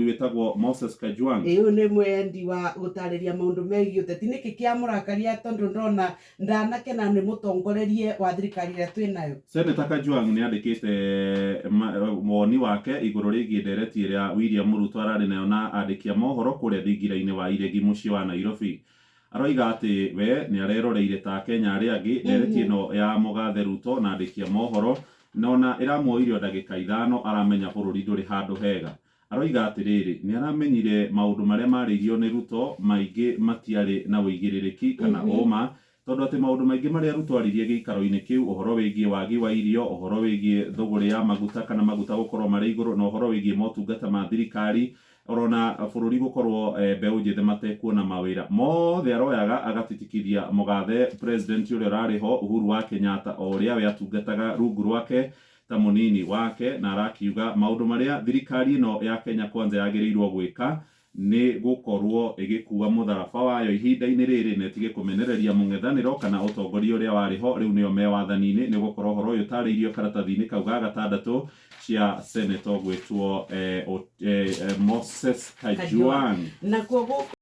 Wĩtagwo Moses Kajwang. Ĩ, ũyũ nĩ mwendi wa gũtarĩria maũndũ megiĩ ũteti. Nĩkĩ kĩamũrakaria tondũ ndona ndanakena nĩ mũtongorerie wa thirikari ĩrĩa twĩ nayo? Senator Kajwang nĩ andĩkĩte woni wake igũrũ rĩgiĩ ndereti ĩrĩa William Ruto ararĩ nayo na andĩki a mohoro kũrĩa thingira-inĩ wa Iregi mũciĩ wa Nairobi. Aroiga atĩ we nĩ areroreire ta Akenya arĩa angĩ ndereti ĩno ya mũgathe Ruto na andĩki a mohoro, na ona ĩramuoire o ndagĩka 5 aramenya bũrũri ndũrĩ handũ hega. Aroiga atĩrĩrĩ, nĩ aramenyire maũndũ marĩa marĩirio nĩ Ruto maingĩ matiarĩ na ũigĩrĩrĩki kana ũma, tondũ atĩ maũndũ maingĩ marĩa Ruto aririe gĩikaro-inĩ kĩu, ũhoro wĩgiĩ wagi wa irio, ũhoro wĩgiĩ thũgũrĩ ya maguta kana maguta gũkorwo marĩ igũrũ, na ũhoro wĩgiĩ motungata ma thirikari, orona bũrũri gũkorwo mbeũ njĩthĩ matekuona mawĩra, mothe aroyaga agatitikithia mũgathe president ũrĩa ũrarĩ ho Uhuru wa Kenyatta, o ũrĩa we atungataga rungu rwake ta mũnini wake. Na arakiuga maũndũ marĩa thirikari ĩno ya Kenya Kwanza yagĩrĩirwo gwĩka nĩ gũkorwo ĩgĩkua mũtharaba wayo ihinda-inĩ rĩrĩ na ĩtige kũmenereria mũng'ethanĩro kana ũtongoria ũrĩa warĩ ho. Rĩu nĩo me wathani-inĩ, nĩ gũkorwo ũhoro ũyũ ũtarĩirio karatathi-inĩ kau ga gatandatũ cia senator gwĩtwo Moses Kajwang. Nakuo gũkũ